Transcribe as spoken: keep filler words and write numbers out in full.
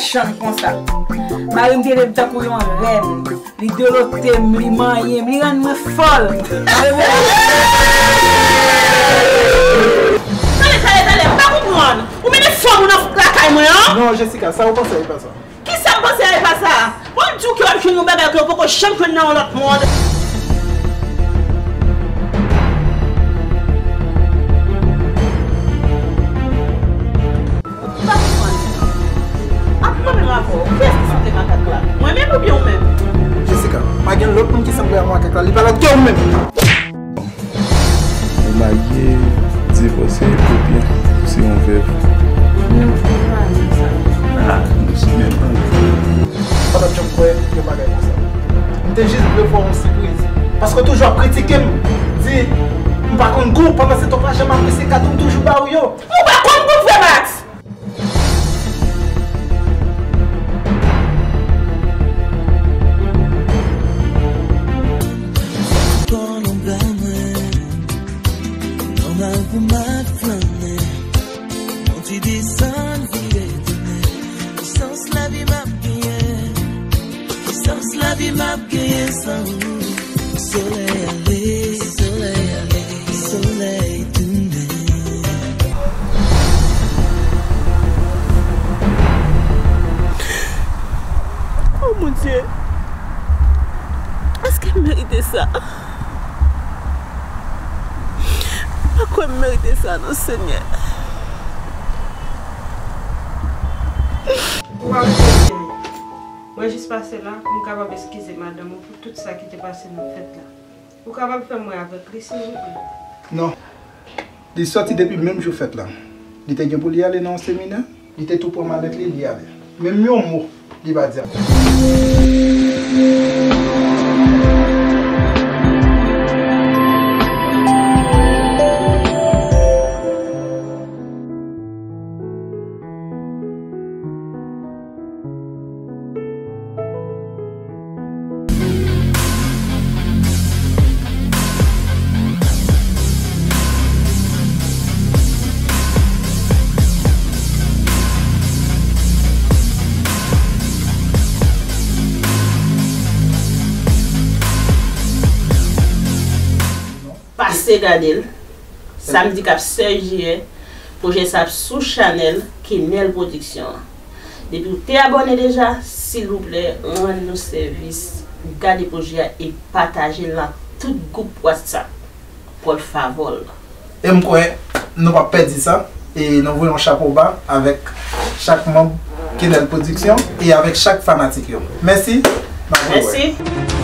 Janm konsa. Mari m te rete tankou yon rèn. Li dodote m, li manyen m, li rann mwen fòl. Tande, tande, tande, m pa konprann. Ou mennen fanm ou nan lakay mwen an? Non, Jessica, sa ou panse a e pa sa. Kisa m panse a e pa sa? Bon, m di w ke w ap jwenn yon bagay ke w poko janm jwenn nan yon lòt mond. M pa konprann. Ap mande rapò. Kiyès ki sanble makak la? Mwen menm oubyen ou menm? Jessica, pa gen lòt moun ki sanble a makak la. Li pa lòt ke ou menm. Ou marye, divòse, oubyen se yon vèv? Non, se pa vèv sa. Ah, nou se menm nan. M pa t ap janm kwè yon bagay konsa. M te jis vle fè w yon sipriz. Paske w toujou ap kritike m, di m pa konn gou, pandan se tan w pa janm apresye kado m toujou ba ou yo. Ou pa konn gou vre, Max! Kò nan bra mwen, nòmal pou m ap flannen. Yon ti desann vire tounen. Ki sans lavi m ap genyen? Ki sans lavi m ap genyen san ou? Solèy ale, solèy ale, solèy tounen. Oh mon Dieu, èske m merite sa? M pa kwè m merite sa non, Senyè. Ou pa bezwen jene. Mwen jis pase la pou m kapab eskize madanm ou pou tout sa ki te pase nan fèt la. Ou kapab fè m wè avèk li, silvouplè? Non. Li sòti depi menm jou fèt la. Li te gen pou li ale nan yon seminè, li te tou pran malèt li, li ale. Menm yon mo, li pa di ankò. Pase gade l. Samdi k ap sèz jiyè, pwojè sa ap sou chanèl Kenel Production an. Depi w te abòne deja, silvouplè, rann nou sèvis, gade pwojè a e pataje l nan tout gwoup WhatsApp. Por favor. E m kwè nou p ap pèdi sa. E nou voye yon chapo ba avèk chak manm Kenel Production e avèk chak fanatik yo. Mèsi. N ap rewè. Mèsi.